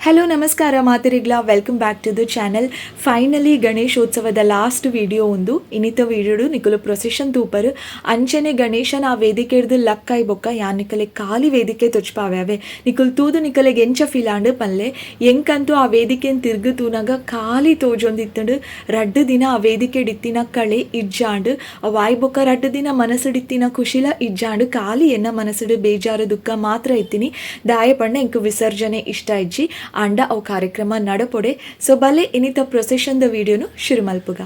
Hello, ನಮಸ್ಕಾರ ಮಾತೆರೆಗ್ಲಾ. Welcome back to the channel. Finally ಗಣೇಶೋತ್ಸವದ last video ಉಂದು. ಇನಿತ ವಿಡಿಯೋಡು ನಿಕುಲು ಪ್ರೊಸೆಷನ್ ತೂಪರ್. ಅಂಚನೆ ಗಣೇಶನ ಆ ವೇದಿಕೆ ಹಿಡ್ದು ಲಕ್ಕಾಯಿ ಬೊಕ್ಕ ಯಾನ್ ನಿಕಲೆ ಖಾಲಿ ವೇದಿಕೆ ತೊಚ್ಪಾವ್ಯಾವೆ. ನಿಕುಲು ತೂದು ನಿಕಲೆಗ್ ಎಂಚ ಫೀಲ್ ಆಂಡ್ ಪನ್ಲೆ. ಎಂಕಂತೂ ಆ ವೇದಿಕೆನ್ ತಿರ್ಗು ತೂನಗ ಖಾಲಿ ತೋಜೊಂದಿತ್ತುಂಡು. ರಡ್ಡ್ ದಿನ ಆ ವೇದಿಕೆಡ್ ಇತ್ತಿನ ಕಳೆ ಇಜ್ಜಾಂಡ್. ವಾಯ್ ಬೊಕ್ಕ 2 ದಿನ ಮನಸ್ಸುಡಿತ್ತಿನ ಖುಷಿಲ ಇಜ್ಜಾಂಡ್. ಖಾಲಿ ಎನ್ನ ಮನಸ್ಸುಡು ಬೇಜಾರು, ದುಃಖ ಮಾತ್ರ ಇತ್ತಿನಿ. ದಾಯ ಪಂಡ ಎಂಕ್ ವಿಸರ್ಜನೆ ಇಷ್ಟ ಇಜ್ಜಿ. ಆಂಡ ಅವು ಕಾರ್ಯಕ್ರಮ ನಡಪೊಡೆ. ಸೊ ಬಲೆ, ಇನಿತ ಪ್ರೊಸೆಷನ್ ದ ವಿಡಿಯೋನು ಶುರು ಮಲ್ಪುಗ.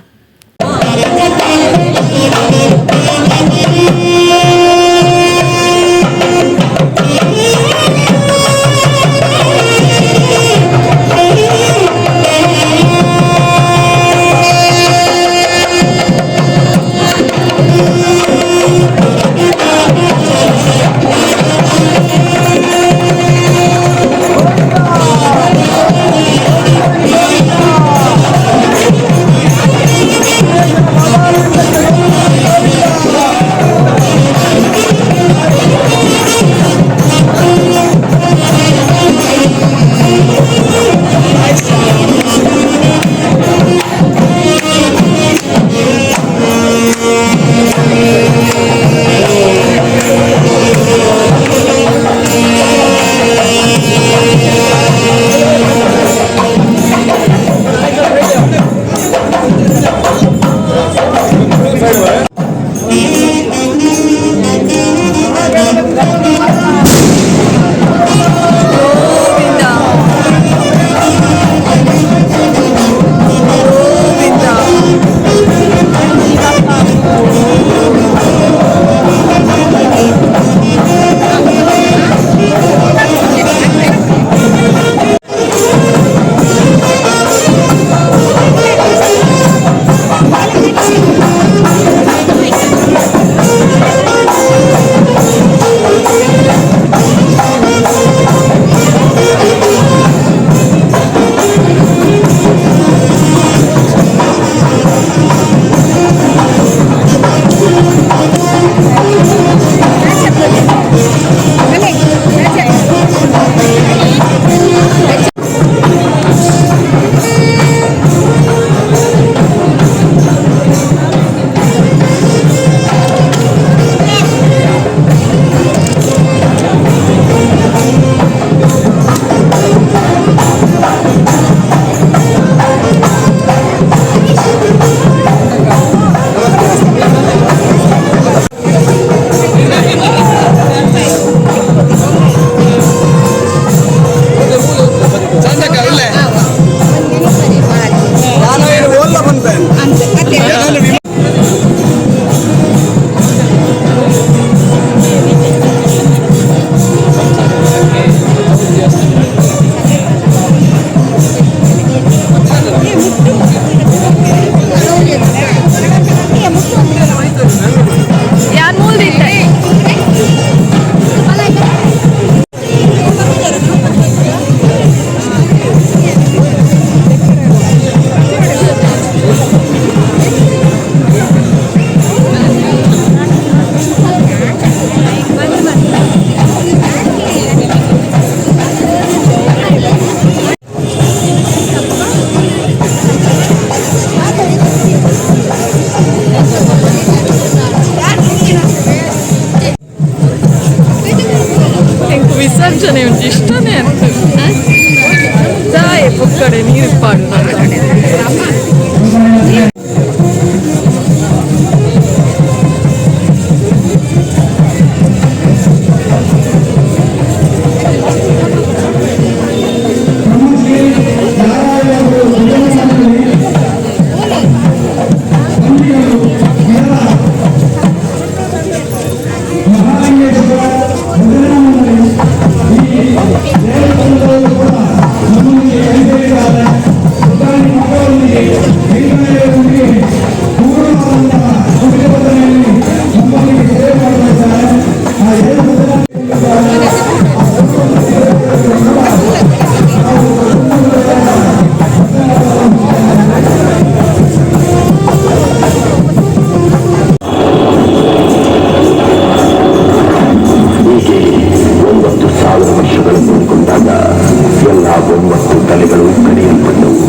ಮತ್ತು ತಲೆಗಳು ಕಡಿಯಲ್ಪಟ್ಟವು.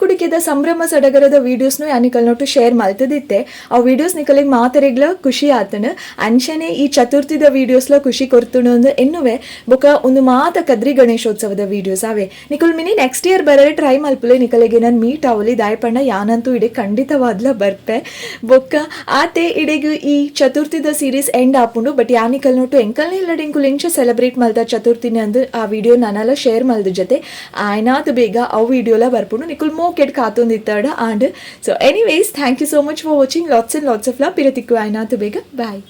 ಕುಡಿಕೆದ ಸಂಭ್ರಮ ಸಡಗರದ ವೀಡಿಯೋಸ್ನು ಯಾನಿಕಲ್ನೊಟ್ಟು ಶೇರ್ ಮಲ್ತದಿತ್ತೆ. ಆ ವೀಡಿಯೋಸ್ ನಿಕಲೆಗ್ ಮಾತೆರೆಗ್ಲ ಖುಷಿ ಆತನು. ಅಂಚನೆ ಈ ಚತುರ್ಥಿದ ವೀಡಿಯೋಸ್ಲ ಖುಷಿ ಕೊರ್ತುಂಡು ಅಂದ್ ಎನ್ನುವೆ. ಬೊಕ ಉಂದು ಮಾತ ಕದ್ರಿ ಗಣೇಶೋತ್ಸವದ ವೀಡಿಯೋಸ್ ಆವೆ. ನಿಕುಲ್ ಮಿನಿ ನೆಕ್ಸ್ಟ್ ಇಯರ್ ಬರರೆ ಟ್ರೈ ಮಲ್ಪುಲೆ. ನಿಕಲೆಗೆ ನನ್ ಮೀಟ್ ಆವಲಿ. ದಾಯೆ ಪಂಡ ಯಾನಂತೂ ಇಡೆ ಖಂಡಿತವಾದ್ಲ ಬರ್ಪೆ. ಬೊಕ್ಕ ಆತೆ, ಇಡೆಗ್ ಈ ಚತುರ್ಥಿದ ಸೀರೀಸ್ ಎಂಡ್ ಆಪುಂಡು. ಬಟ್ ಯಾನಿಕಲ್ನೊಟ್ಟು ಎಂಕಲ್ನ ಇಲ್ಲಡ್ ಎಂಕುಲು ಎಂಚ ಸೆಲೆಬ್ರೇಟ್ ಮಲ್ತ ಚತುರ್ಥಿನ ಅಂದ್ ಆ ವಿಡಿಯೋ ನಾನಲ ಶೇರ್ ಮಲ್ದ ಜೊತೆ. ಆಯ್ನಾತ್ ಬೇಗ ಅವು ವಿಡಿಯೋಲ ಬರ್ಪುಂಡು. ನಿಕುಲ್ ಮೋಕೆಡ್ ಕಾತೊಂದಿತ್ತಾಡ and so anyways, thank you so much for watching. Lots and lots of love. ಪಿರತಿಕ್ಕು ಆಯ್ನಾತ್ ಬೇಗ. ಬಾಯ್.